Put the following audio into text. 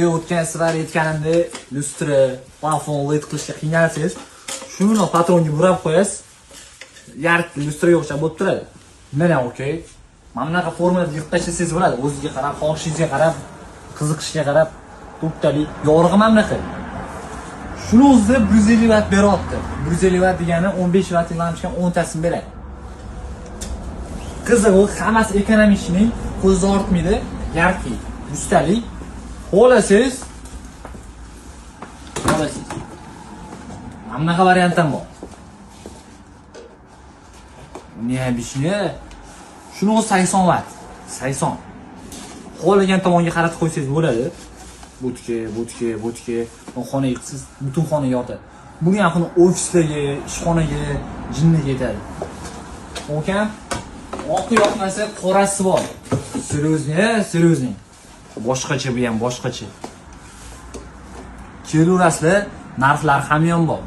O'tgan safar aytganimdek, lyustra, plafon LED qilishga qiynalsangiz, shuni patronga burab qo'yasiz. Яркий lyustraga o'xshab bo'lib turadi. Mana, okey. Mana bunaqa formada yig'ib tashlasangiz bo'ladi. O'zizga qarab, xohishingizga qarab, qiziqishga qarab, to'rttalik yorug'i mana bunaqa. Shuni o'zida 150 vatt beryapti. 150 vatt degani 15 vattlik lampochkani 10 tasini beradi. Qizig'i, hammasi экономичный, ko'zni og'ritmaydi, яркий, yuztalik. Xohlasangiz, xohlasangiz. Mana bunaqa variant ham bor. Необычный. Shuni o'zi 80 vatt. 80. Xohlagan tomonga qaratib qo'ysangiz bo'ladi. Butga, butga, butga, xonaga qilsangiz, butun xona yotadi. Buni ham xuddi ofislarga, ishxonaga, jinniga yetadi. Okam, oqi yoqmasa, qorasi bor. Серьезный, серьезный. Boshqacha, bu ham boshqacha. Kelaverasizlar, narxlar ham bor.